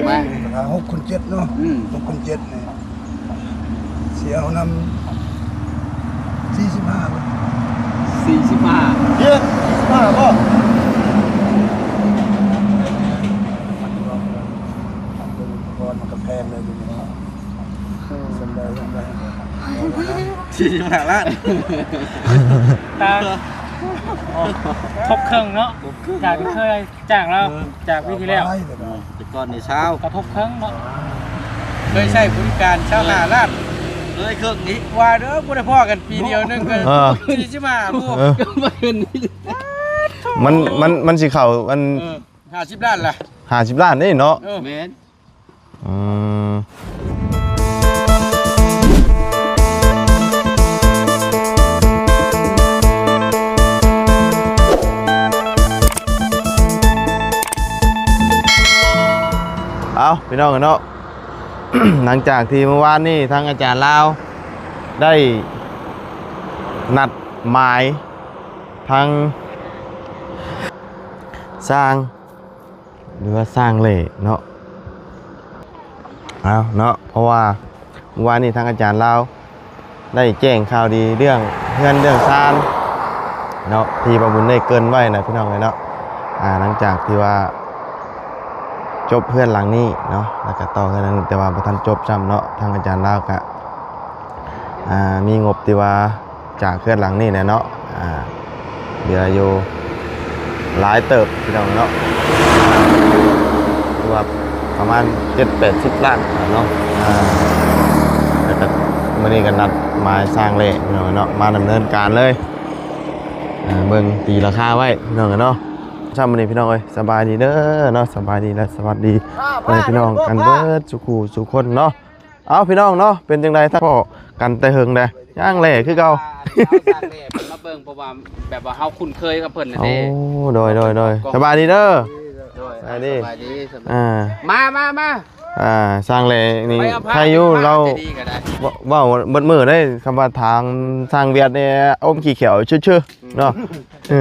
ມາ ຫົກຄູນເຈັດເນາະ ອືມ ຫົກຄູນເຈັດນີ້ ຊິເອົານຳສີ່ສິບຫ້າ ສີ່ສິບຫ້າ ເຈັດ ສີ່ສິບຫ້າບໍ່? ມັນກໍແພງເລີຍ ສ່ຳໃດ ສ່ຳໃດ ສີ່ສິບຫ້າລ້ານ ຕາ ທົບເຄິ່ງເນາະ ຈົາກທີ່ເຄີຍ ຈ້າງລາວ ເອີ ຈາກປີທີ່ແລ້ວ ແຕ່ກ່ອນນີ້ຊາວ ກະທົບເຄິ່ງເນາະ ເຄີຍໃຊ້ບໍລິການຊາວຫ້າລ້ານ ເຄີຍເຄິ່ງນີ້ ວ່າເດີ ບໍ່ໄດ້ພໍ້ກັນປີດຽວໜຶ່ງ ເອີ ສີ່ສິບຫ້າ ເອີ ມັນ ມັນ ມັນຊິເຂົ້າອັນ ເອີ ຫ້າສິບລ້ານລະ ຫ້າສິບລ້ານເດ້ເນາະ ເອີ ແມ່ນ ອືມ ເອົາ ພີ່ນ້ອງເນາະ ຫຼັງຈາກທີ່ມື້ວານນີ້ທາງອາຈານລາວໄດ້ນັດໝາຍທາງຊ່າງ ຫຼືວ່າຊ່າງແຫຼ້ເນາະ ເອົາເນາະ ເພາະວ່າມື້ວານນີ້ທາງອາຈານລາວໄດ້ແຈ້ງຂ່າວດີເລື່ອງເຮືອນເລື່ອງຊານເນາະ ທີ່ບ່າວບຸນໄດ້ເກີ່ນໄວ້ນະ ພີ່ນ້ອງເອີຍເນາະ ອ່າ ຫຼັງຈາກທີ່ວ່າຈົບເຮືອນຫຼັງນີ້ເນາະ ແລ້ວກະຕໍ່ເຮືອນຫຼັງນີ້ ແຕ່ວ່າບໍ່ທັນຈົບຊ້ຳເນາະ ທາງອາຈານລາວກະ ອ່າ ມີງົບທີ່ວ່າຈາກເຮືອນຫຼັງນີ້ແຫຼະເນາະ ອ່າ ເຫຼືອຢູ່ຫຼາຍເຕີບພີ່ນ້ອງເນາະ ຄືວ່າປະມານເຈັດແປດສິບລ້ານເນາະ ອ່າ ແລ້ວກະມື້ນີ້ກະນັດໝາຍຊ່າງແຫຼ້ພີ່ນ້ອງເນາະ ມາດຳເນີນການເລີຍ ອ່າ ເບິ່ງຕີລາຄາໄວ້ພີ່ນ້ອງເນາະ ຊ້ຳມື້ນີ້ພີ່ນ້ອງເອີຍ ສະບາຍດີເດີເນາະ ສະບາຍດີ ແລະ ສະຫວັດດີພໍ່ແມ່ພີ່ນ້ອງກັນເບິດສູ່ຄູ່ສູ່ຄົນເນາະ. ເອົາ ພີ່ນ້ອງເນາະ ເປັນຈັ່ງໃດ ຖ້າພໍ້ກັນແຕ່ເຫິງແດ່ ຍັງແຫຼ້ຄືເກົ່າ ເອົາສາກແຫຼ້ເພິ່ນມາເບິ່ງ ເພາະວ່າແບບວ່າເຮົາຄຸ້ນເຄີຍກັບເພິ່ນນະເດ້. ໂອ້ ໂດຍ ໂດຍ ໂດຍ ສະບາຍດີເດີ. ໂດຍ ສະບາຍດີ ສະບາຍດີ ອ່າ ມາ ມາ ມາ ອ່າ ຊ່າງແຫຼ້ນີ້ ໄຄຢູ່ ລາວເວົ້າເບິດມື້ເດ້ ຄຳວ່າທາງຊ່າງຫວຽດນີ້ ອົມຂີ້ແຂ້ວເຊີໆເນາະ. ເອີ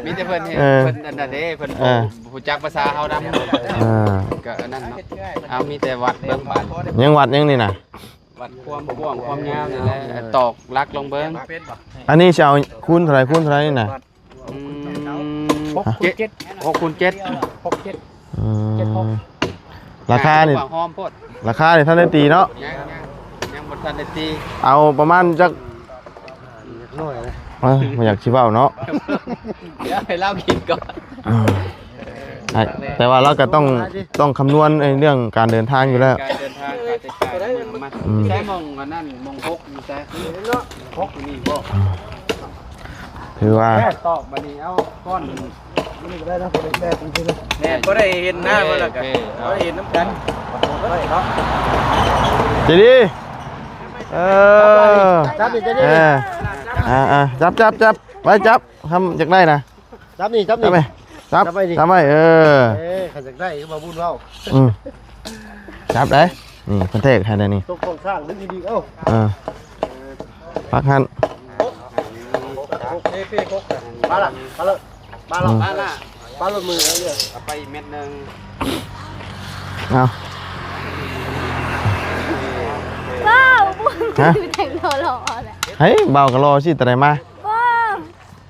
ມີແຕ່ເພິ່ນເຮັດ ເອີ ເພິ່ນອັນນັ້ນເດ້ ເພິ່ນ ເອີ ບໍ່ຮູ້ຈັກພາສາເຮົານຳ ເອີ ກະອັນນັ້ນເນາະ. ເອົາ ມີແຕ່ວັດເບິ່ງບາດ ຍັງວັດຫຍັງນີ້ນະ? ວັດຄວາມກວ້າງຄວາມຍາວນີ້ແຫຼະ ຕອກຫຼັກລອງເບິ່ງ. ອັນນີ້ຊິເອົາຄູນເທົ່າໃດ ຄູນເທົ່າໃດນີ້ນະ? ອືມ ຫົກຄູນເຈັດ ຫົກຄູນເຈັດ ຫົກເຈັດ ອືມ ເຈັດຫົກ ລາຄານີ້ ຫອມໂພດ ລາຄານີ້ທັນໄດ້ຕີເນາະ ຍັງ ຍັງ ຍັງບໍ່ທັນໄດ້ຕີ ເອົາປະມານຈັກ ນ້ອຍນະ ເອີ ບໍ່ຢາກຊິເວົ້າເນາະ ດຽວໃຫ້ລາວຄິດກ່ອນ ອືມ ແຕ່ວ່າລາວກະຕ້ອງ ຕ້ອງຄຳນວນໃນເລື່ອງການເດີນທາງຢູ່ແລ້ວ ການເດີນທາງ ຄ່າໃຊ້ຈ່າຍ ອືມ ໃຊ້ໝ່ອງອັນນັ້ນ ໝ່ອງຫົກຢູ່ໃສ ຫົກຢູ່ນີ້ບໍ່? ຖືວ່າ ແມ່ນຕອກ ບາດນີ້ເອົາກ້ອນ ແມ່ນບໍ່ໄດ້ເຫັນໜ້າເພິ່ນລະກະ ບໍ່ໄດ້ເຫັນນຳກັນ ເຈົ້າດີ ເອີ ຈັບນີ້ ຈັບນີ້ ເອີ ອ່າໆ ຈັບ ຈັບ ຈັບ ໄວ້ຈັບ ທຳ ຢາກໄດ້ນະ ຈັບນີ້ ຈັບນີ້ ຈັບໄວ້ ຈັບ ຈັບໄວ້ ເອີ ເອີ ຄັນຢາກໄດ້ຄືບ່າວບຸນເວົ້າ ອືມ ຈັບໄດ້ ນີ້ເພິ່ນເທກໃຫ້ໄດ້ນີ້ ຕົກຂອງສ້າງດຶງດີໆ ເອົ້າ ເອີ ປັກຫັ້ນ ມາລະ ມາລະ ມາລະ ອືມ ມາລະ ປາລົດມືເອົາໄປອີກເມັດໜຶ່ງ ເອົາ ວ້າວ ຮະ ແຕ່ງຫຼໍ່ໆ ເຮີ້ຍ ບ່າວກະຫຼໍ່ຊິແຕ່ໃດມາ ວ້າວ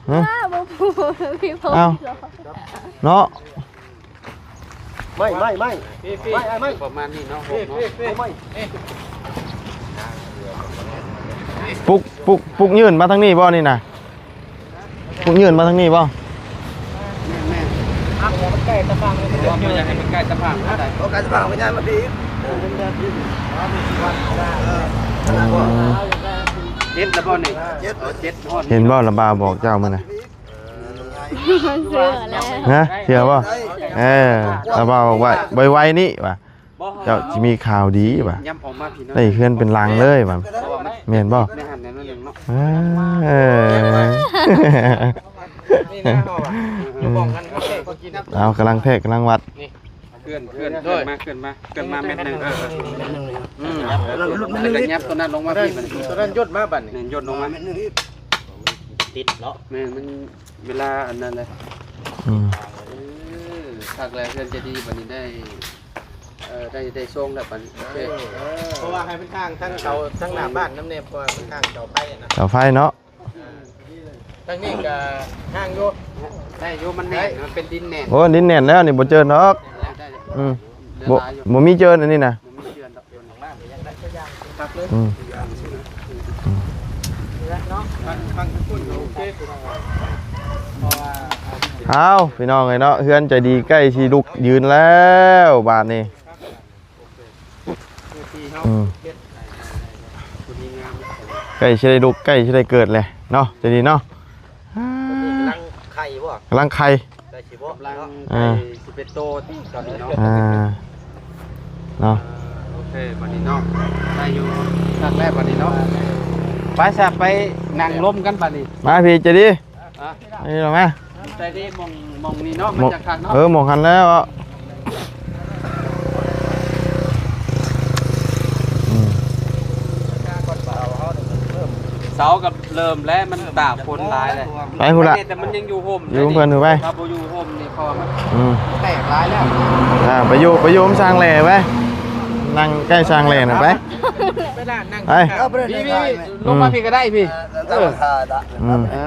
ຮະ ອ້າວ ບໍ່ຜູ້ ບໍ່ມີຜູ້ ອ້າວ ເນາະ ໄມ້ ໄມ້ ໄມ້ ໄມ້ ໄມ້ ປະມານນີ້ເນາະ ຫົກເນາະ ໄມ້ ປຸກ ປຸກ ປຸກຍື່ນມາທາງນີ້ບໍ່ນີ້ນະ ປຸກຍື່ນມາທາງນີ້ບໍ່? ແມ່ນໆ ມັນໃກ້ຕາຝັ່ງ ບໍ່ຢາກໃຫ້ມັນໃກ້ຕາຝັ່ງເທົ່າໃດ ບໍ່ໃກ້ຕາຝັ່ງ ມັນຍ້າຍມາພີ້ ເອີ ເຈັດແລ້ວບໍ່ນີ້? ເຈັດ ເອີ ເຈັດ ຮອດ ເຫັນບໍ່ລະບ່າວບອກເຈົ້າມື້ນະ? ເຊື່ອແລ້ວ ຮະ ເຊື່ອບໍ່? ເອີ ລະບ່າວບອກວ່າໄວໆນີ້ວ່າ ເຈົ້າຊິມີຂ່າວດີວ່າ ໄດ້ເຮືອນເປັນຫຼັງເລີຍວ່າ ແມ່ນບໍ່? ເອີ ເອົາ ກຳລັງແທກ ກຳລັງວັດ ເຄື່ອນ ເຄື່ອນ ເຄື່ອນມາ ເຄື່ອນມາ ເຄື່ອນມາແມັດໜຶ່ງ ເອີ ເອີ ອືມ ແລ້ວກະຫຍັບຕົວນັ້ນລົງມາພີ້ ຕົວນັ້ນຍົດມາບາດນີ້ ຍົດລົງມາ ແມັດໜຶ່ງອີກ ຕິດເນາະ ແມ່ນ ມັນເວລາອັນນັ້ນແຫຼະ ອືມ ເອີ ຄັກແລ້ວ ເຮືອນຈະດີບາດນີ້ໄດ້ ເອີ ໄດ້ ໄດ້ຊົງແລ້ວບັດນີ້ ໂອເຄ ເອີ ເພາະວ່າໃຫ້ມັນທາງ ທາງເສົາ ທາງໜ້າບ້ານນຳແດ່ ເພາະວ່າມັນທາງເສົາໄຟນະ ເສົາໄຟເນາະ ທາງນີ້ກໍຫ່າງຢູ່ ໄດ້ຢູ່ ມັນແໜ້ນ ມັນເປັນດິນແໜ້ນ ໂອ້ ດິນແໜ້ນແລ້ວນີ້ ບໍ່ເຈີດອກ ໄດ້ ໄດ້ ອືມ ບໍ່ ບໍ່ມີເຈີດອັນນີ້ນະ ບໍ່ມີເຈີດດອກ ອືມ ເອົາ ພີ່ນ້ອງເອີຍເນາະ ເຮືອນໃຈດີໃກ້ຊິລຸກຢືນແລ້ວບາດນີ້ ອືມ ໃກ້ຊິໄດ້ລຸກ ໃກ້ຊິໄດ້ເກີດແຫຼະເນາະ ໃຈດີເນາະ ກຳລັງໄຂ່ບໍ່? ກຳລັງໄຂ່ ໃກ້ຊິບໍ່? ກຳລັງ ອ່າ ໃກ້ຊິເປັນໂຕຕິຕອນນີ້ເນາະ ອ່າ ເນາະ ໂອເຄ ບັດນີ້ເນາະ ໄດ້ຢູ່ ຄັກແລ້ວບັດນີ້ເນາະ ໄປຊະ ໄປນັ່ງລົມກັນບັດນີ້ ມາພີ່ໃຈດີ ອ່ະ ນີ້ລະມາ ໃຈດີ ໝ່ອງ ໝ່ອງນີ້ເນາະ ມັນຈະຄັກເນາະ ເອີ ໝ່ອງຫັ້ນແລ້ວ ອືມ ເສົາກໍເລີ່ມແລ້ວ ມັນຕາກຝົນຫຼາຍແລ້ວ ໄປພຸ້ນລະ ແຕ່ມັນຍັງຢູ່ຮົ່ມ ຢູ່ເພິ່ນໄປ ຖ້າບໍ່ຢູ່ຮົ່ມນີ້ ເພາະວ່າມັນ ອືມ ແຕກຫຼາຍແລ້ວ ອ່າ ໄປຢູ່ ໄປຢູ່ນຳຊ່າງແຫຼໄປ ນັ່ງໃກ້ຊ່າງແຫຼນະໄປ ໄປ ເອົາໄປເລີຍ ພີ່ ພີ່ ລົງມາ ອືມ ພີ່ກໍໄດ້ພີ່ ເອີ ອືມ ເອີ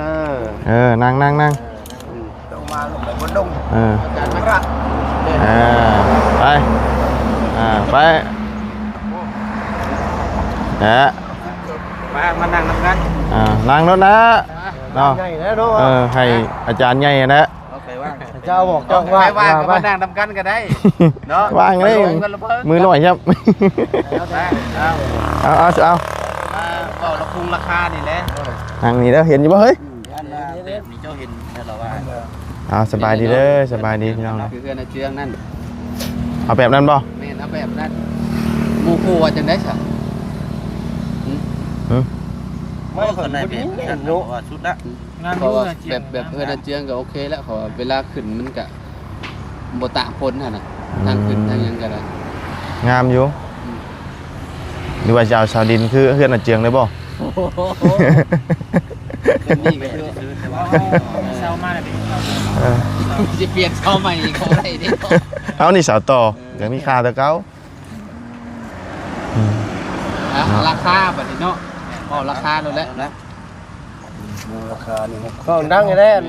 ເອີ ນັ່ງ ນັ່ງ ນັ່ງ ອືມ ລົງມາ ລົງໄປບົນດົງ ເອີ ອາຈານມາ ເອີ ໄປ ອ່າ ໄປ ແອະ ມາ ມານັ່ງນຳກັນ ອ່າ ນັ່ງໂລດນະ ເນາະ ໃຫຍ່ແລ້ວເນາະ ເອີ ໃຫ້ອາຈານໃຫຍ່ຫັ້ນແຫຼະ ເອົາໄປວ່າງ ເຈົ້າບອກເຈົ້າວ່າງ ໃຜວ່າງກໍມານັ່ງນຳກັນກໍໄດ້ເນາະ ວ່າງເລີຍ ມາລົມກັນລະເພິ່ນ ມືໜ້ອຍແຊບ ເອົາ ເອົາ ເອົາ ເອົາ ມາເວົ້າລະຄຸງລາຄານີ້ແຫຼະ ນັ່ງນີ້ເດີ ເຫັນຢູ່ບໍ່ເຮີ້ຍ? ອືມ ອັນນ່າ ແບບນີ້ເຈົ້າເຫັນແລ້ວລະວ່າ ເອົາ ສະບາຍດີເດີ ສະບາຍດີພີ່ນ້ອງ ຄືເຮືອນອາເຈືອງນັ້ນ ເອົາແບບນັ້ນບໍ່? ແມ່ນ ເອົາແບບນັ້ນ ໝູ່ຄູ່ວ່າຈັ່ງໃດຊະ? ຫື? ຫື? ບໍ່ ເຂົາໄດ້ແບບນັ້ນເນາະ ວ່າສຸດລະ ອືມ ງາມຢູ່ ເພາະວ່າແບບ ແບບເຮືອນອາເຈືອງກໍໂອເຄແລ້ວ ເພາະວ່າເວລາຂຶ້ນມັນກະບໍ່ຕາກຝົນຫັ້ນນະ ອືມ ທາງຂຶ້ນທາງຫຍັງກໍໄດ້ ງາມຢູ່ ອືມ ຫຼືວ່າຈະເອົາເສົາດິນຄືເຮືອນອາເຈືອງເລີຍບໍ່? ໂອ້ໂຫ ຂຶ້ນນີ້ກໍຄື ເອົາເສົາມາແລ້ວເປັນເສົາ ເອີ ຊິປ່ຽນເສົາໃໝ່ອີກບໍ່ໄດ້ເດ້ ເອົານີ້ເສົາຕໍ່ ເອີ ຍັງມີຄ່າແຕ່ເກົ່າ ອືມ ອ່ະ ເນາະ ລາຄາບັດນີ້ເນາະ ເວົ້າລາຄາໂລດແຫຼະນະ ລາຄານີ້ເວົ້າດັງແທ້ ແມ່ນ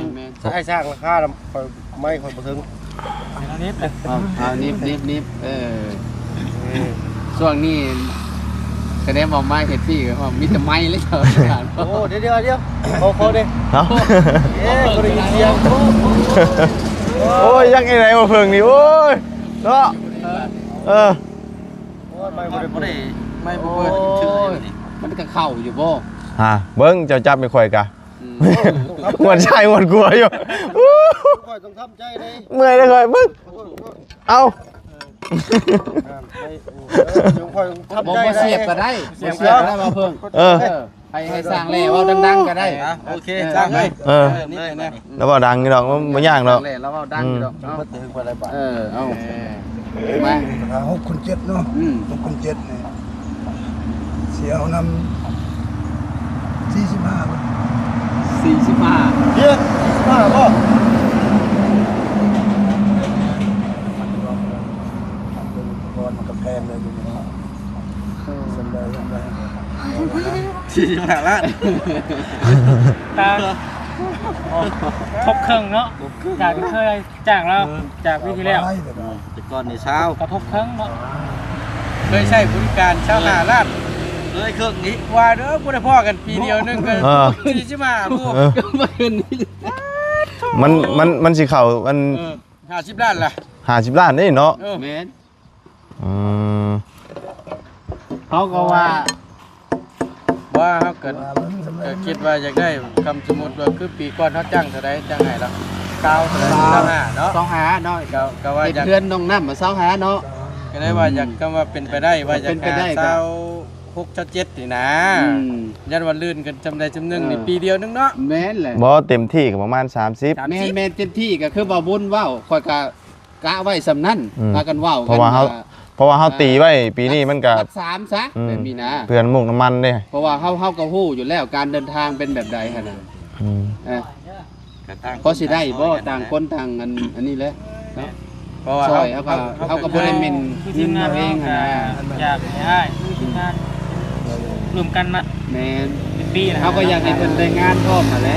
ໆ ໃຫ້ສ້າງລາຄານຳ ຂ້ອຍໄມ້ຂ້ອຍບໍ່ເຖິງ ເອົາ ເອົາ ນິບ ນິບ ນິບ ເອີ ເອີ ຊ່ວງນີ້ ຄະແນນເວົ້າມາເຮັດພີ້ ເວົ້າມີແຕ່ໄມ້ເລີຍ ໂອ້ ດຽວໆ ດຽວ ຂໍ ຂໍເດ້ ເອົາ ເອີ ບໍ່ໄດ້ຍິນສຽງ ໂອ້ຍ ຍັງໄດ້ບໍ່ເພິ່ງນີ້ ໂອ້ຍ ເນາະ ເອີ ໂອ້ຍ ໄມ້ບໍ່ໄດ້ ບໍ່ໄດ້ ໄມ້ບໍ່ເປີດຊື່ນີ້ ມັນກໍເຂົ້າຢູ່ບໍ່? ຫາ ເບິ່ງເຈົ້າຈັບໃຫ້ຂ້ອຍກະ ອືມ ງວດຊ້າຍງວດຂວາຢູ່ ຂ້ອຍຕ້ອງທຳໃຈເດ້ ເມື່ອຍເດ້ຂ້ອຍ ເບິ່ງ ເອົາ ຂ້ອຍຕ້ອງທຳໃຈ ບໍ່ ບໍ່ສຽບກໍໄດ້ ບໍ່ສຽບກໍໄດ້ ບໍ່ເພິ່ງ ເອີ ເອີ ໃຫ້ ໃຫ້ຊ່າງແຫຼເວົ້າດັງໆກໍໄດ້ ອ່ະ ໂອເຄ ເອີ ຊ່າງເອີຍ ເອີ ນີ້ແຫຼະ ລາວເວົ້າດັງຢູ່ດອກ ບໍ່ ບໍ່ຍາກດອກ ແຫຼະລາວເວົ້າດັງຢູ່ດອກ ອືມ ເນາະ ເອີ ເອົາ ເອີ ເອົາ ມາ ຫາຫົກຄູນເຈັດເນາະ ອືມ ຫົກຄູນເຈັດນີ້ ຊິເອົານຳສີ່ສິບຫ້າ ສີ່ສິບຫ້າ ເອີ ສີ່ສິບຫ້າບໍ່? ມັນກໍແພງເລີຍຢູ່ນີ້ເນາະ ເອີ ສ່ຳໃດ ສ່ຳໃດ ສີ່ສິບຫ້າລ້ານ ຕາ ທົບເຄິ່ງເນາະ ທົບເຄິ່ງ ຈາກທີ່ເຄີຍ ຈາກລາວ ເອີ ຈາກປີທີ່ແລ້ວ ແຕ່ກ່ອນນີ້ຊາວ ກະທົບເຄິ່ງເນາະ ເຄີຍໃຊ້ບໍລິການຊາວຫ້າລ້ານ ເຄີຍເຄິ່ງນີ້ ວ່າເດີ ບໍ່ໄດ້ພໍ້ກັນປີດຽວໜຶ່ງກໍ ເອີ ສີ່ສິບຫ້າພຸ້ນ ເອີ ມັນ ມັນ ມັນຊິເຂົ້າອັນ ເອີ ຫ້າສິບລ້ານລະ ຫ້າສິບລ້ານເດ້ເນາະ ເອີ ແມ່ນ ອືມ ເຮົາກໍວ່າ ວ່າເຮົາກໍ ກໍຄິດວ່າຢາກໄດ້ ຄຳສົມມຸດວ່າຄືປີກ່ອນເຮົາຈ້າງເທົ່າໃດ ຈ້າງໃຫ້ລະ ຊາວເທົ່າໃດ ຊາວຫ້າເນາະ ຊາວຫ້າເນາະ ກໍ ກໍວ່າຢາກ ເຮັດເຮືອນນ້ອງນ້ຳມາຊາວຫ້າເນາະ ກໍໄດ້ວ່າຢາກ ອືມ ຄຳວ່າເປັນໄປໄດ້ ວ່າຢາກ ເປັນໄປໄດ້ ຫາ ກໍ ຊາວຫົກ ຊາວເຈັດນີ້ນະ ອືມ ຢ້ານວ່າລື່ນກັນຈຳໃດຈຳໜຶ່ງນີ້ ເອີ ປີດຽວໜຶ່ງເນາະ ແມ່ນແຫຼະ ບໍ່ ເຕັມທີ່ກໍປະມານສາມສິບ ສາມສິບ ແມ່ນ ແມ່ນ ເຕັມທີ່ກໍຄືບໍ່ບຸນເວົ້າ ຂ້ອຍກໍ ກະໄວ້ສ່ຳນັ້ນ ອືມ ພາກັນເວົ້າ ເພາະວ່າເຮົາ ເພາະວ່າເຮົາຕີໄວ້ປີນີ້ມັນກະ ຫຼັກສາມຊະ ອືມ ແບບນີ້ນະ ເພື່ອໝູກນ້ຳມັນເດ້ ເພາະວ່າເຮົາ ເຮົາກໍຮູ້ຢູ່ແລ້ວ ການເດີນທາງເປັນແບບໃດຫັ້ນນະ ອືມ ເອີ ກໍຕ່າງ ພໍຊິໄດ້ບໍ່ ຕ່າງຄົນຕ່າງອັນ ອັນນີ້ແຫຼະເນາະ ເພາະວ່າ ຊ່ອຍເຮົາ ເຮົາກໍ ເຮົາກໍ ເຮົາກໍບໍ່ໄດ້ແມ່ນ ເງິນເຮົາເອງຫັ້ນນະ ຢາກໃຫ້ອ້າຍທີມງານ ໂດຍ ໂດຍ ຮ່ວມກັນມາ ແມ່ນ ເປັນປີແລ້ວ ເຮົາກໍຢາກໃຫ້ເພິ່ນໄດ້ງານພ້ອມຫັ້ນແຫຼະ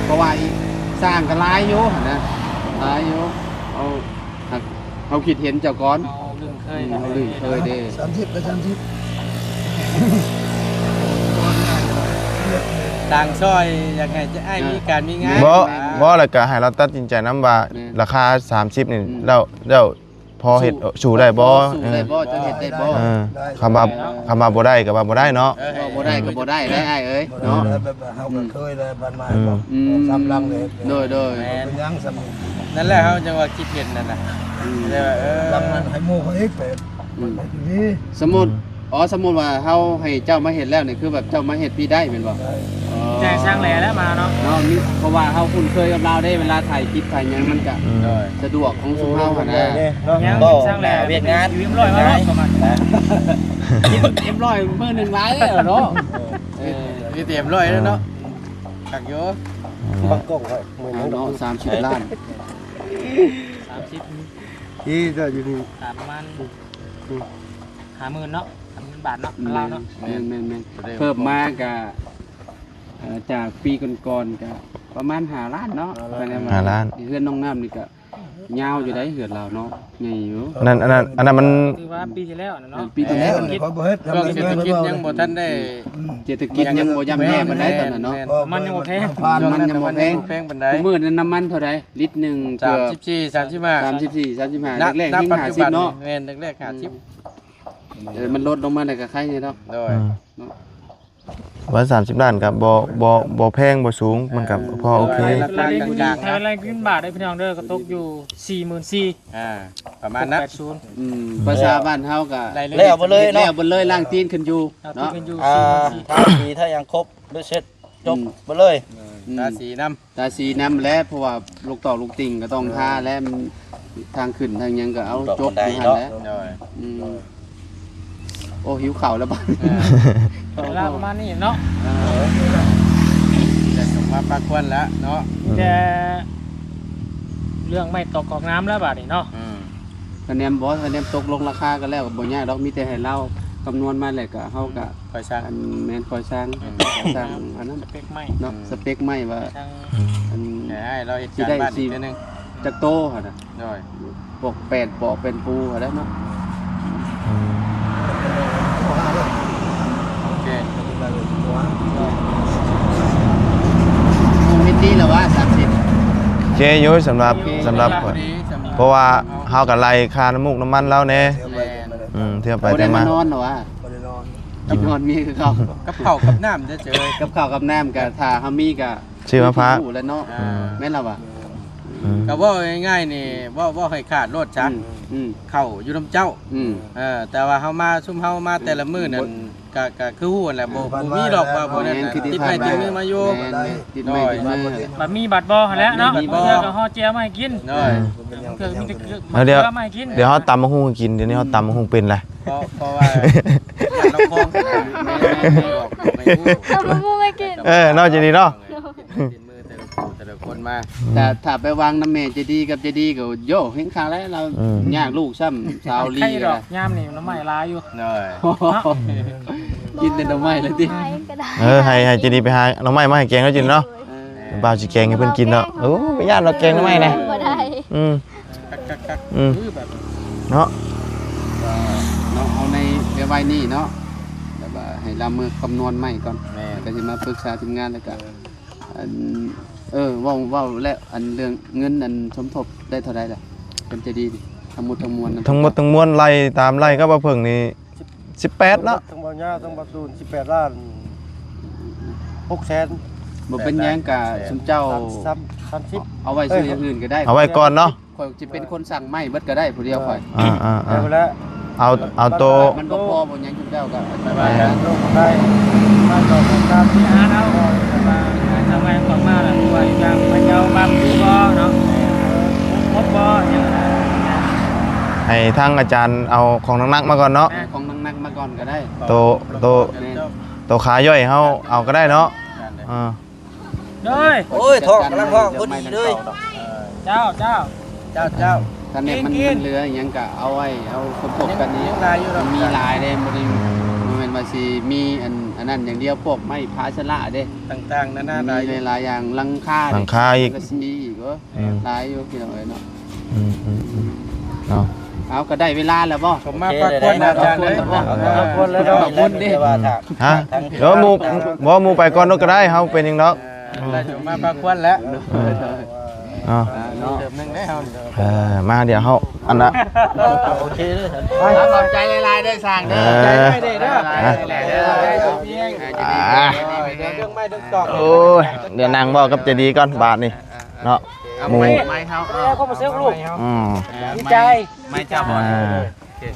ເພາະວ່າອີກ ສ້າງກໍຫຼາຍຢູ່ຫັ້ນນະ ຫຼາຍຢູ່ ເຮົາ ເຮົາຄິດເຫັນເຈົ້າກ່ອນ ເຮົາລຶ້ງເຄີຍ ອືມ ເຮົາລຶ້ງເຄີຍເດ້ ສາມສິບກໍສາມສິບ ຕ່າງຊ່ອຍ ຢາກໃຫ້ອ້າຍມີການມີງານ ບໍ່ ແມ່ນ ບໍ່ ແລ້ວກໍໃຫ້ລາວຕັດສິນໃຈນຳວ່າ ແມ່ນ ລາຄາສາມສິບນີ້ ອືມ ແລ້ວ ແລ້ວພໍເຮັດ ສູ້ ສູ້ໄດ້ບໍ່ ສູ້ໄດ້ບໍ່ ເອີ ຈະເຮັດໄດ້ບໍ່ ເອີ ຄຳວ່າ ເອີ ຄຳວ່າບໍ່ໄດ້ກໍວ່າບໍ່ໄດ້ເນາະ ເອີ ບໍ່ໄດ້ກໍບໍ່ໄດ້ໄດ໋ອ້າຍເອີຍ ບໍ່ໄດ້ ເນາະ ແລ້ວແບບວ່າເຮົາກໍເຄີຍແລ້ວຜ່ານມາ ອືມ ສອງສາມຫຼັງເລີຍ ໂດຍ ໂດຍ ແມ່ນ ເປັນຫຍັງສ່ຳນີ້ ນັ້ນແຫຼະ ເຮົາຈັ່ງວ່າຄິດເຫັນນັ້ນນະ ອືມ ແຕ່ວ່າ ເອີ ຫຼັງນັ້ນໃຫ້ໝູ່ເຂົາອີກໄປ ອືມ ມັນກໍຊິມີ ສົມມຸດ ອືມ ອໍ ສົມມຸດວ່າເຮົາໃຫ້ເຈົ້າມາເຮັດແລ້ວນີ້ ຄືແບບເຈົ້າມາເຮັດພີ້ໄດ້ແມ່ນບໍ່? ໄດ້ ອໍ ແຈ້ງຊ່າງແຫຼແລ້ວມາເນາະ ເນາະ ມີ ເພາະວ່າເຮົາຄຸ້ນເຄີຍກັບລາວເດ້ ເວລາຖ່າຍຄລິບຖ່າຍຫຍັງມັນກະ ອືມ ສະດວກຂອງຊຸມເຮົາຫັ້ນນະ ເນາະ ຍັງຊ່າງແຫຼ ວຽກງານ ເອັມຮ້ອຍມາເນາະ ປະມານ ເອັມຮ້ອຍມື້ໜຶ່ງຫຼາຍເດ້ເນາະ ເອີ ມີແຕ່ເອັມຮ້ອຍແລ້ວເນາະ ຄັກຢູ່ ບັງກ້ອງໄວ້ ມື້ນີ້ເນາະ ສາມສິບລ້ານ ສາມສິບ ນີ້ເຈົ້າຢູ່ນີ້ ປະມານ ອືມ ຫ້າໝື່ນເນາະ ຫ້າໝື່ນບາດເນາະ ແມ່ນ ລາວເນາະ ແມ່ນໆໆ ເພີ່ມມາກະ ເອີ ຈາກປີກ່ອນໆ ກະປະມານຫ້າລ້ານເນາະ ຫ້າລ້ານ ຫ້າລ້ານ ເຮືອນນ້ອງນ້ຳນີ້ກະຍາວຢູ່ໃດ ເຮືອນລາວເນາະ ໃຫຍ່ຢູ່ ອັນນັ້ນ ອັນນັ້ນ ອັນນັ້ນມັນ ຄືວ່າປີທີ່ແລ້ວນະເນາະ ເອີ ປີທີ່ແລ້ວ ເສດຖະກິດ ຊ່ວງເສດຖະກິດຍັງບໍ່ທັນໄດ້ ອືມ ເສດຖະກິດຍັງບໍ່ຍ່ຳແຍ່ປານໃດຕອນນັ້ນເນາະ ແມ່ນໆ ນ້ຳມັນຍັງບໍ່ແພງ ນ້ຳມັນຍັງບໍ່ແພງ ນ້ຳມັນຍັງບໍ່ແພງປານໃດ ມື້ນີ້ນ້ຳມັນເທົ່າໃດ? ລິດໜຶ່ງເກືອບ ສາມສິບສີ່ ສາມສິບຫ້າ ສາມສິບສີ່ ສາມສິບຫ້າ ແລກໆແຮງຫ້າສິບເນາະ ແມ່ນ ແລກໆຫ້າສິບ ເອີ ມັນລົດລົງມາແລ້ວກໍໄຄແດ່ດອກ ໂດຍ ອືມ ເນາະ ວ່າສາມສິບລ້ານກໍບໍ່ ບໍ່ ບໍ່ແພງບໍ່ສູງ ມັນກໍພໍໂອເຄ ລາຄາກາງໆ ຖ້າແລກເປັນເງິນບາດເດີພີ່ນ້ອງເດີ ກໍຕົກຢູ່ສີ່ໝື່ນສີ່ ອ່າ ປະມານນັ້ນ ແປດສິບ ອືມ ພາສາບ້ານເຮົາກໍ ແລ້ວເບິດເລີຍເນາະ ແລ້ວເບິດເລີຍ ລ້າງຕີນຂຶ້ນຢູ່ເນາະ ລ້າງຕີນຂຶ້ນຢູ່ ອ່າ ສີ່ໝື່ນສີ່ ທາສີ ຖ້າຫຍັງຄົບ ເບັດເສັດ ອືມ ຈົບເບິດເລີຍ ອືມ ທາສີນຳ ທາສີນຳແຫຼະ ເພາະວ່າລູກຕອກລູກຕິ່ງກໍຕ້ອງ ເອີ ທາແຫຼະ ມັນທາງຂຶ້ນທາງຫຍັງກໍເອົາ ຕົກບັນໄດ ຈົບຢູ່ຫັ້ນແຫຼະ ເນາະ ໂດຍ ອືມ ໂອ້ ຫິວເຂົ້າແລ້ວບາດ ເອີ ເວລາປະມານນີ້ເນາະ ເອີ ແຕ່ກໍມາປາກຄວນແລ້ວເນາະ ອືມ ແຕ່ເລື່ອງໄມ້ຕອກກອກນ້ຳແລ້ວບາດນີ້ເນາະ ອືມ ຄະແນນບໍ່ ຄະແນນຕົກລົງລາຄາກັນແລ້ວ ບໍ່ຍາກດອກ ມີແຕ່ໃຫ້ລາວຄຳນວນມາແລ້ວກໍ ເຮົາກໍ ອືມ ຄ່ອຍສ້າງ ອັນ ແມ່ນ ຄ່ອຍສ້າງ ອືມ ສ້າງອັນນັ້ນ ສະເປັກໄມ້ ເນາະ ອືມ ສະເປັກໄມ້ວ່າ ສ້າງ ອືມ ອັນ ໃຫ້ລາວເຮັດການບ້ານອີກເທື່ອໜຶ່ງ ຈັກໂຕຫັ້ນນະ ໂດຍ ປອກແປ້ນ ປອກແປ້ນປູຫັ້ນແຫຼະເນາະ ອືມ ໂອເຄ ເຮັດດີແລ້ວວ່າ ສາມສິບ ໂອເຄຢູ່ ສຳລັບ ໂອເຄ ສຳລັບຂ້ອຍ ພໍດີ ເພາະວ່າເຮົາກໍໄລ່ຄ່ານ້ຳມູກນ້ຳມັນລາວແດ່ ແມ່ນ ອືມ ເທື່ອໄປເທື່ອມາ ບໍ່ໄດ້ມານອນເນາະວ່າ ບໍ່ໄດ້ນອນ ກິນນອນມີຄືເກົ່າ ກັບເຂົ້າກັບນ້ຳເດີເຈີ ກັບເຂົ້າກັບນ້ຳກໍຖ້າເຮົາມີກໍ ຊື້ມາຝາກ ຮູ້ແລ້ວເນາະ ອ່າ ອືມ ແມ່ນລະວ່າ ອືມ ກໍເວົ້າງ່າຍໆນີ້ ເວົ້າ ເວົ້າໃຫ້ຂາດໂລດຊະ ອືມ ອືມ ເຂົ້າຢູ່ນຳເຈົ້າ ອືມ ເອີ ແຕ່ວ່າເຮົາມາ ຊຸມເຮົາມາແຕ່ລະມື້ນັ້ນ ບໍ່ ກະ ກະຄືຮູ້ຫັ້ນແຫຼະ ບໍ່ ບໍ່ມີດອກວ່າບໍ່ນັ້ນ ແມ່ນ ຕິດໄມ້ຕິດມືມາຢູ່ ແມ່ນ ແມ່ນ ຕິດໄມ້ຕິດມື ໂດຍ ບັດມີບັດບໍ່ຫັ້ນແຫຼະເນາະ ມີບັດບໍ່ ບາງເທື່ອກໍຫໍ່ເຈ້ຍມາໃຫ້ກິນ ໂດຍ ບາງເທື່ອມີແຕ່ເກືອ ເອີ ດຽວ ມາໃຫ້ກິນ ດຽວເຮົາຕຳບັກຫຸ່ງໃຫ້ກິນ ດຽວນີ້ເຮົາຕຳບັກຫຸ່ງເປັນແລ້ວ ເພາະ ເພາະວ່າ ຢ້ານລາວຄອງ ແມ່ນ ແມ່ນ ແມ່ນ ຕຳບັກຫຸ່ງໃຫ້ກິນ ເອີ ເນາະ ເຈດີເນາະ ເນາະ ແຕ່ລະຜູ້ແຕ່ລະຄົນມາ ອືມ ຖ້າ ຖ້າໄປວາງນຳແມ່ໃຈດີກັບໃຈດີກໍ ໂຢ ແຮງຄັກແລ້ວລາວ ອືມ ຍາກລູກຊ້ຳ ສາວລີ ໃຄດອກ ກະ ຍາມນີ້ໜໍ່ໄມ້ຫຼາຍຢູ່ ໂດຍ ເນາະ ກິນແຕ່ໜໍ່ໄມ້ແລ້ວຕິ ເອີ ໃຫ້ ໃຫ້ໃຈດີໄປຫາໜໍ່ໄມ້ມາໃຫ້ແກງເນາະ ເຈດີເນາະ ເອີ ບ່າວຊິແກງໃຫ້ເພິ່ນກິນເນາະ ໂອ້ ຢ້ານວ່າແກງໜໍ່ໄມ້ນະ ບໍ່ໄດ້ ອືມ ຄັກໆໆ ອືມ ຄືແບບ ເນາະ ກໍເນາະ ເອົາໃນໄວໆນີ້ເນາະ ແບບວ່າໃຫ້ລາວເມືອຄຳນວນໃໝ່ກ່ອນ ແມ່ນ ກໍຊິມາປຶກສາທີມງານ ແລ້ວກໍ ອັນ ເອີ ເວົ້າ ເວົ້າແລ້ວ ອັນເລື່ອງເງິນ ອັນສົມທົບໄດ້ເທົ່າໃດລະ? ເພິ່ນໃຈດີນີ້ ທັງໝົດທັງມວນນະ ທັງໝົດທັງມວນໄລ່ຕາມໄລ່ກັບວ່າເພິ່ງນີ້ ສິບແປດເນາະ ທັງເບົາຍາວ ທັງເບົາຕູນ ສິບແປດລ້ານຫົກແສນ ບໍ່ເປັນຫຍັງ ກະຊຸມເຈົ້າ ສາມ ສາມ ສາມສິບ ເອົາໄວ້ຊື້ຢ່າງອື່ນກໍໄດ້ ເອົາໄວ້ກ່ອນເນາະ ຂ້ອຍຊິເປັນຄົນສັ່ງໄມ້ເບິດກໍໄດ້ຜູ້ດຽວຂ້ອຍ ອ່າໆໆ ເອົາແລ້ວ ເອົາ ເອົາໂຕ ມັນບໍ່ພໍບໍ່ຫຍັງ ເຈົ້າກໍໄດ້ ມາດອກຕາມທີ່ຫາເອົາ ແຕ່ວ່າທາງແມ່ນອອກມາແລ້ວ ວ່າຢ່າງເຂົາເຈົ້າບາງຢູ່ບໍ່ເນາະ ຄົບບໍ່ຫຍັງ ໃຫ້ທາງອາຈານເອົາຂອງໜັກໆມາກ່ອນເນາະ ເອົາຂອງໜັກໆມາກ່ອນກໍໄດ້ ໂຕ ໂຕ ແມ່ນ ໂຕຂາຍ່ອຍເຮົາເອົາກໍໄດ້ເນາະ ອ່າ ໂດຍ ໂອ້ຍ ທ້ອງກຳລັງຮ້ອງພໍດີເລີຍ ເຈົ້າ ເຈົ້າ ເຈົ້າ ເຈົ້າ ຄັນແມ່ນມັນ ມັນເຫຼືອອີ່ຫຍັງກະເອົາໄວ້ ເອົາສົມທົບກັນນີ້ ຍັງ ຍັງຫຼາຍຢູ່ດອກ ມັນມີຫຼາຍເດ້ ບໍ່ໄດ້ ອືມ ບໍ່ແມ່ນວ່າຊິມີອັນ ອັນນັ້ນຢ່າງດຽວ ພວກໄມ້ຜາຊະລະເດ້ ຕ່າງໆນານາ ມີຫຼາຍຢ່າງ ຫຼັງຄາ ຫຼັງຄາອີກ ສັງກະສີອີກ ໂອ້ຍ ອືມ ຫຼາຍຢູ່ພີ່ນ້ອງເອີຍເນາະ ອືມໆໆ ເນາະ ເອົາ ກໍໄດ້ເວລາແລ້ວບໍ່? ສົມມາພາຄວນ ໂອເຄ ອາຈານເອີຍ ເນາະ ພາຄວນແລ້ວເນາະ ຂອບຄຸນເດ້ ແຕ່ວ່າຖ້າ ຮະ? ເອີ ໝູ່ ບໍ່ ໝູ່ໄປກ່ອນໂລດກໍໄດ້ ເຮົາເປັນຫຍັງດອກ ເອີ ໄດ້ສົມມາພາຄວນແລ້ວ ເອີ ເນາະ ເຕີມໜຶ່ງແລ້ວ ເອີ ມາ ດຽວເຮົາ ອັນນະ ໂອເຄເດີ ຂອບໃຈຫຼາຍໆເດີຊ່າງເດີ ເອີ ຂອບໃຈຫຼາຍໆເດີ ອ່າ ເລື່ອງໄມ້ເລື່ອງຕອກ ໂອ້ຍ ດຽວນັ່ງເວົ້າກັບໃຈດີກ່ອນບາດນີ້ເນາະ ເອົາ ໝູ່ ໄມ້ ໄມ້ເຮົາ ເອົາ ເອົາ ຂອບໃຈລູກ ອືມ ເອີ ດີໃຈ ໄມ້ເຈົ້າບໍ່ ອ່າ ດີ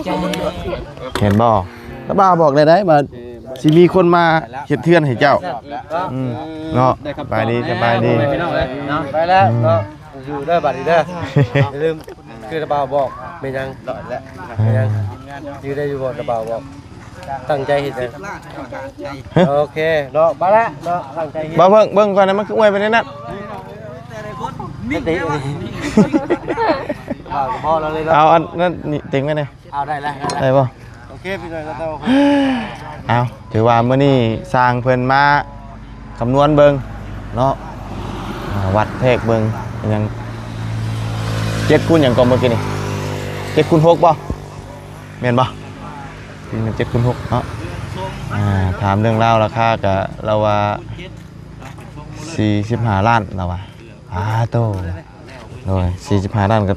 ໃຈ ເຫັນບໍ່ ຕາບ່າວບອກໄດ້ໄດ໋ວ່າ ຊິມີຄົນມາເຮັດເຮືອນໃຫ້ເຈົ້າ ອືມ ເນາະ ສະບາຍດີ ສະບາຍດີ ໄປແລ້ວເນາະ ຢູ່ເດີບາດນີ້ເດີ ຢ່າລືມ ຄືຕາບ່າວບອກ ແມ່ນຫຍັງ ແມ່ນຫຍັງ ຢູ່ໄດ້ຢູ່ບໍ່ ຕາບ່າວບອກ ຕັ້ງໃຈເຮັດຫຍັງ ໂອເຄເນາະ ໄປລະເນາະ ຕັ້ງໃຈເຮັດ ບ່າວເບິ່ງ ເບິ່ງກ່ອນນະ ມັນຄືອວຍໄປແນວນັ້ນ ຕິ ບ່າວກໍບໍ່ລະເລີຍເນາະ ເອົາອັນນັ້ນນີ້ ເຕັງໄວ້ແດ່ ເອົາ ໄດ້ແລ້ວ ໄດ້ແລ້ວ ໄດ້ບໍ່? ໂອເຄ ພີ່ນ້ອງ ເອົາ ຖືວ່າມື້ນີ້ຊ່າງເພິ່ນມາຄຳນວນເບິ່ງເນາະ ອ່າ ວັດແທກເບິ່ງ ຫຍັງ ເຈັດຄູນຫຍັງເກາະ ມື້ກີ້ນີ້ ເຈັດຄູນຫົກບໍ່? ແມ່ນບໍ່? ທີ່ມັນເຈັດຄູນຫົກເນາະ ອ່າ ຖາມເລື່ອງລາວລາຄາກະລາວວ່າສີ່ສິບຫ້າລ້ານ ລາວວ່າ ອາໂຕ ໂດຍ ສີ່ສິບຫ້າລ້ານກໍ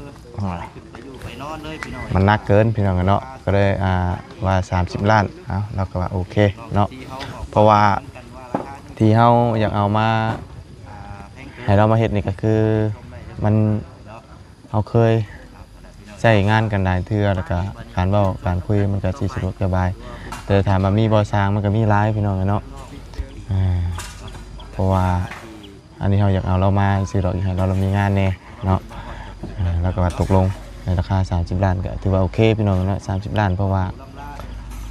ມັນໜັກເກີນພີ່ນ້ອງເນາະ ກໍເລີຍ ອ່າ ວ່າສາມສິບລ້ານ ເອົາ ລາວກໍວ່າໂອເຄເນາະ ເພາະວ່າທີ່ເຮົາຢາກເອົາມາ ໃຫ້ລາວມາເຮັດນີ້ກໍຄືມັນ ເຮົາເຄີຍໃຊ້ງານກັນຫຼາຍເທື່ອ ແລ້ວກະການເວົ້າການຄຸຍມັນກະຊິສະດວກສະບາຍ ແຕ່ຖາມວ່າມີບໍ່ຊ່າງ ມັນກະມີຫຼາຍພີ່ນ້ອງເນາະ ອ່າ ເພາະວ່າອັນນີ້ເຮົາຢາກເອົາລາວມາຊື່ດອກ ຢາກໃຫ້ລາວ ລາວມີງານແດ່ເນາະ ອ່າ ລາວກະວ່າຕົກລົງໃນລາຄາສາມສິບລ້ານ ກະຖືວ່າໂອເຄພີ່ນ້ອງເນາະ ສາມສິບລ້ານ ເພາະວ່າ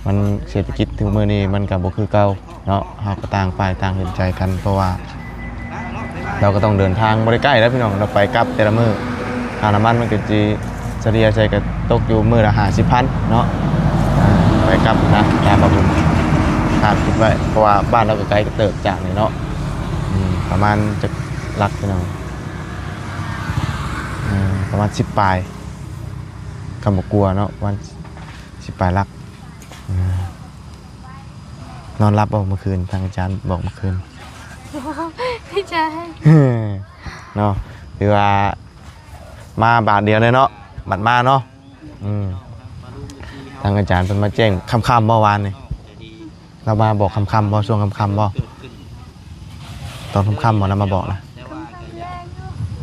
ມັນເສດຖະກິດທຸກມື້ນີ້ມັນກະບໍ່ຄືເກົ່າເນາະ ເຮົາກໍຕ່າງຝ່າຍຕ່າງເຫັນໃຈກັນ ເພາະວ່າລາວກໍຕ້ອງເດີນທາງບໍ່ໄດ້ໃກ້ແລ້ວພີ່ນ້ອງ ລາວໄປກັບແຕ່ລະມື້ ຄ່ານ້ຳມັນມັນກໍຊິສະເລ່ຍໃສ່ກໍຕົກຢູ່ມື້ລະຫ້າສິບພັນເນາະ ອ່າ ໄປກັບນະ ຕາມວ່າບຸນຄາດຄິດໄວ້ ເພາະວ່າບ້ານລາວກໍໄກເຕີບຈາກນີ້ເນາະ ອືມ ປະມານຈັກຫຼັກພີ່ນ້ອງ ອ່າ ປະມານສິບປາຍ ຄຳບໍ່ກົວເນາະ ປະມານສິບປາຍຫຼັກ ອ່າ ນອນຫຼັບບໍ່ມື້ຄືນ? ທາງອາຈານບອກມື້ຄືນ ບໍ່ ດີໃຈ ເນາະ ຖືວ່າມາບາດດຽວເລີຍເນາະ ບັດມາເນາະ ອືມ ທາງອາຈານເພິ່ນມາແຈ້ງຄ່ຳໆບໍ່ວານນີ້? ລາວມາບອກຄ່ຳໆບໍ່? ຊ່ວງຄ່ຳໆບໍ່? ຕອນຄ່ຳໆບໍ່ລາວມາບອກນະ?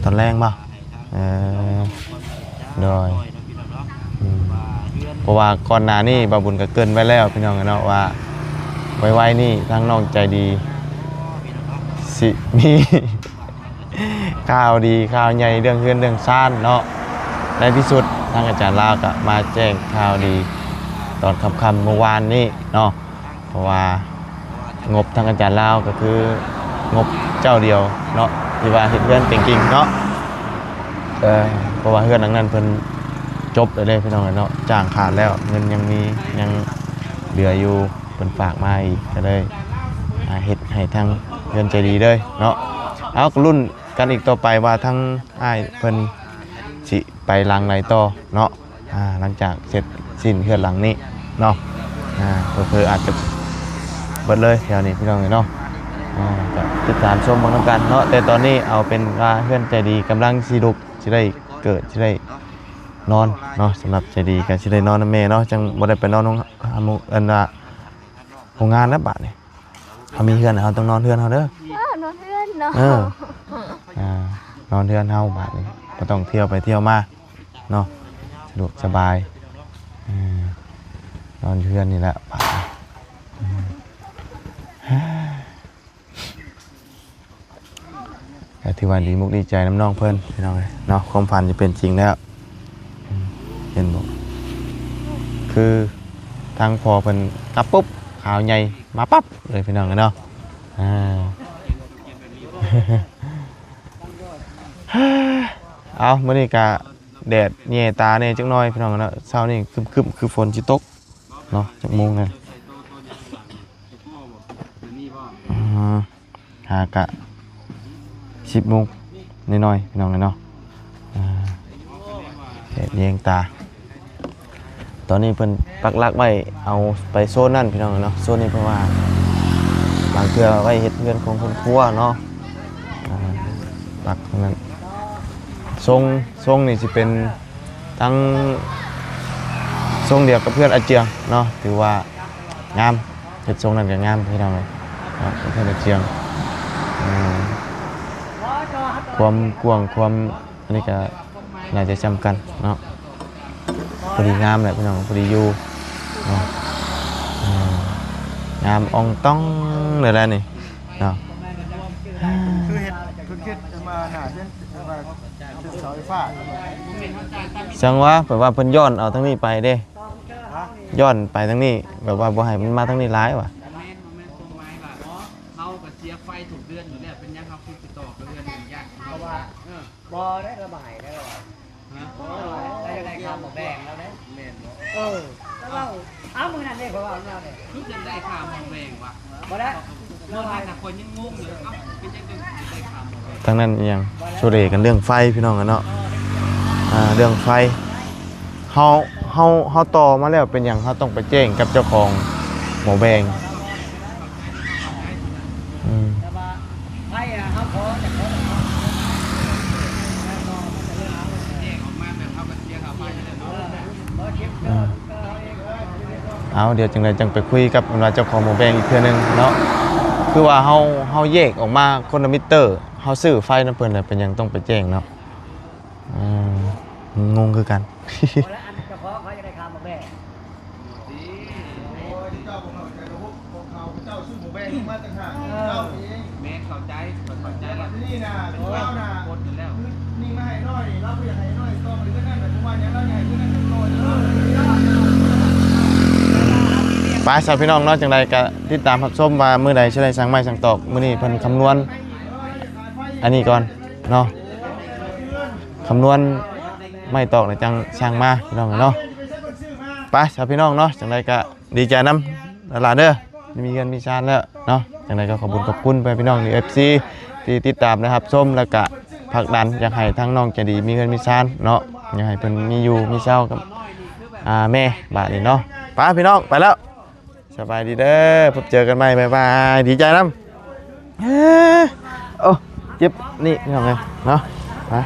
ຕອນແລງບໍ່? ເອີ ໂດຍ ອືມ ເພາະວ່າກ່ອນໜ້ານີ້ບ່າວບຸນກໍເກີ່ນໄວ້ແລ້ວພີ່ນ້ອງເນາະ ວ່າໄວໆນີ້ທາງນ້ອງໃຈດີຊິມີ ຂ່າວດີຂ່າວໃຫຍ່ເລື່ອງເຮືອນເລື່ອງຊານເນາະ ໃນທີ່ສຸດທາງອາຈານລາວກໍມາແຈ້ງຂ່າວດີຕອນຄ່ຳໆມື້ວານນີ້ເນາະ ເພາະວ່າງົບທາງອາຈານລາວກໍຄືງົບເຈົ້າດຽວເນາະ ທີ່ວ່າເຮັດເຮືອນເຕັງກິ່ງເນາະ ເອີ ເພາະວ່າເຮືອນຫຼັງນັ້ນເພິ່ນຈົບແລ້ວເດ້ພີ່ນ້ອງເອີຍເນາະ ຈ້າງຂາດແລ້ວ ເງິນຍັງມີ ຍັງເຫຼືອຢູ່ ເພິ່ນຝາກມາອີກ ກໍເລີຍ ອ່າ ເຮັດໃຫ້ທາງເຮືອນໃຈດີເລີຍເນາະ ເອົາ ກໍລຸ້ນ ກັນອີກຕໍ່ໄປວ່າທາງອ້າຍເພິ່ນຊິໄປຫຼັງໃດຕໍ່ເນາະ ອ່າ ຫຼັງຈາກເສັດສິ້ນເຮືອນຫຼັງນີ້ເນາະ ອ່າ ເຜີໆອາດຈະເບິດເລີຍແຖວນີ້ພີ່ນ້ອງເອີຍເນາະ ອ່າ ກໍຕິດຕາມຊົມເບິ່ງນຳກັນເນາະ ແຕ່ຕອນນີ້ເອົາເປັນວ່າເຮືອນໃຈດີກຳລັງຊິລຸກ ຊິໄດ້ເກີດ ຊິໄດ້ນອນເນາະ ສຳລັບໃຈດີກໍຊິໄດ້ນອນນຳແມ່ເນາະ ຈັ່ງບໍ່ໄດ້ໄປນອນໂຮງ ອັນວ່າໂຮງງານແລ້ວບາດນີ້. ເຮົາມີເຮືອນ ເຮົາຕ້ອງນອນເຮືອນເຮົາເດີ ເອີ ນອນເຮືອນເນາະ ເອີ ອ່າ ນອນເຮືອນເຮົາບາດນີ້ ບໍ່ຕ້ອງທ່ຽວໄປທ່ຽວມາເນາະ ສະດວກສະບາຍ ເອີ ນອນຢູ່ເຮືອນນີ້ແຫຼະບາດນີ້ ກໍຖືວ່າດີມຸກດີໃຈນຳນ້ອງເພິ່ນພີ່ນ້ອງເອີຍເນາະ ຄວາມຝັນຈະເປັນຈິງແລ້ວ ເຫັນບໍ່ ຄືທາງພໍ່ເພິ່ນກັບປຸບ ຂ່າວໃຫຍ່ມາປັບເລີຍພີ່ນ້ອງເອີຍເນາະ ອ່າ ເອົາ ມື້ນີ້ກະ ແດດແຍງຕາແດ່ຈັກໜ່ອຍພີ່ນ້ອງເນາະ. ເຊົ້ານີ້ຄຶ້ມໆ ຄືຝົນຊິຕົກເນາະ. ຈັກໂມງແລ້ວ? ອືມ ຫາກະສິບໂມງໜ້ອຍໆ ພີ່ນ້ອງເອີຍເນາະ. ອ່າ ແດດແຍງຕາ. ຕອນນີ້ເພິ່ນປັກຫຼັກໄວ້ເອົາໄປໂຊນນັ້ນພີ່ນ້ອງເນາະ. ໂຊນນີ້ເພິ່ນວ່າບາງເທື່ອໄວ້ເຮັດເຮືອນຂອງຄົນຄົວເນາະ. ອ່າ ປັກນັ້ນ ຊົງ ຊົງນີ້ຊິເປັນທັງຊົງດຽວກັບເຮືອນອາເຈືອງເນາະ. ຖືວ່າງາມ ເຮັດຊົງນັ້ນກໍງາມພີ່ນ້ອງເອີຍເນາະ. ເຮືອນອາເຈືອງ ອ່າ ຄວາມກວ້າງ ຄວາມ ອັນນີ້ກໍໜ້າຈະສ່ຳກັນເນາະ. ພໍດີງາມແຫຼະພີ່ນ້ອງ ພໍດີຢູ່ເນາະ. ອ່າ ງາມອ່ອງຕ່ອງເລີຍແຫຼະນີ້ເນາະ. ຄືເຮັດ ຄືເຮັດມາໜ້າເປັນ ເປັນເສົາໄຟຟ້າ. ຈັ່ງວ່າ ແບບວ່າເພິ່ນຍ້ອນເອົາທາງນີ້ໄປເດ້ ຍ້ອນໄປທາງນີ້ ແບບວ່າບໍ່ໃຫ້ມັນມາທາງນີ້ຫຼາຍວ່າ. ແມ່ນ ບໍ່ແມ່ນຄວາມໝາຍວ່າ ເຮົາກໍເສຍໄຟທຸກເດືອນຢູ່ແລ້ວ ເປັນຫຍັງເຮົາຄືຊິຕໍ່ເຮືອນຫຍັງຍາກ? ເພາະວ່າ ເອີ ບໍ່ໄດ້ລະບາຍໄດ້ວ່າ ຮະ? ບໍ່ໄດ້ ໄດ້ຄ່າໝໍແບງແລ້ວເດ້. ແມ່ນບໍ່? ເອີ ແຕ່ວ່າ ເອົາ ມື້ນັ້ນເດ້ ເພາະວ່າເຮົາເດ້ ຄືຈະໄດ້ຄ່າໝໍແບງວະ? ບໍ່ໄດ້ ມື້ນັ້ນນະ ຂ້ອຍຍັງງົງຢູ່ ເອົ້າ ເປັນຫຍັງຈຶ່ງໄດ້ຄ່າໝໍແບງ? ທາງນັ້ນອີຫຍັງ ໂຊເລກັນເລື່ອງໄຟພີ່ນ້ອງເນາະ. ອ່າ ເລື່ອງໄຟ ເຮົາ ເຮົາ ເຮົາຕໍ່ມາແລ້ວ ເປັນຫຍັງເຮົາຕ້ອງໄປແຈ້ງກັບເຈົ້າຂອງໝໍແບງ? ອືມ ອືມ ເອົາ ດຽວຈັ່ງໃດຈັ່ງໄປຄຸຍກັບ ເພິ່ນວ່າເຈົ້າຂອງໝໍແບງອີກເທື່ອໜຶ່ງເນາະ. ຄືວ່າເຮົາ ເຮົາແຍກອອກມາຄົນລະມິເຕີ ເຮົາຊື້ໄຟນຳເພິ່ນ ແລ້ວເປັນຫຍັງຕ້ອງໄປແຈ້ງເນາະ? ອືມ ງົງຄືກັນ. ໂອ້ຍ ເຈົ້າບໍ່ເຂົ້າໃຈລະບົບຂອງເຂົາ ເຂົາເຈົ້າຊື້ໝູແບງມາຕ່າງຫາກ ເຈົ້າເອງ. ແມ່ນ ເຂົ້າໃຈ ເຂົ້າໃຈແລ້ວ. ທີນີ້ນະ ເປັນລາວນະ ຄົນຢູ່ແລ້ວ ຄືນີ້ມາໃຫ້ນ້ອຍ ລາວບໍ່ຢາກໃຫ້ນ້ອຍ ຕໍ່ໄປເລື່ອງນັ້ນນະ ເພາະວ່າຫຍັງ ລາວຢາກໃຫ້ເລື່ອງນັ້ນນ້ອຍ. ໄປຊະພີ່ນ້ອງເນາະ ຈັ່ງໃດກະຕິດຕາມຮັບຊົມວ່າມື້ໃດຊິໄດ້ສ້າງໄມ້ສ້າງຕອກ. ມື້ນີ້ເພິ່ນຄຳນວນອັນນີ້ກ່ອນເນາະ ຄຳນວນໄມ້ຕອກແລ້ວຈັ່ງສ້າງມາພີ່ນ້ອງເນາະ. ໄປຊະພີ່ນ້ອງເນາະ ຈັ່ງໃດກະ ດີໃຈນຳຫຼານໆເດີ ໄດ້ມີເຮືອນມີຊານແລ້ວເນາະ. ຈັ່ງໃດກໍຂອບຄຸນຂອບຄຸນພໍ່ແມ່ພີ່ນ້ອງ ເອັຟຊີ ທີ່ຕິດຕາມ ແລະ ຮັບຊົມ ແລ້ວກະຜັກດັນ ຢາກໃຫ້ທາງນ້ອງໃຈດີມີເຮືອນມີຊານເນາະ ຢາກໃຫ້ເພິ່ນມີຢູ່ມີເຊົາກັບ ອ່າ ແມ່ບາດນີ້ເນາະ. ໄປພີ່ນ້ອງ ໄປແລ້ວ ສະບາຍດີເດີ ພົບເຈີກັນໃໝ່ ບາຍບາຍ ດີໃຈນຳ. ເອີ ໂອ້ ເຈັບນີ້ພີ່ນ້ອງເອີຍເນາະ. ມາ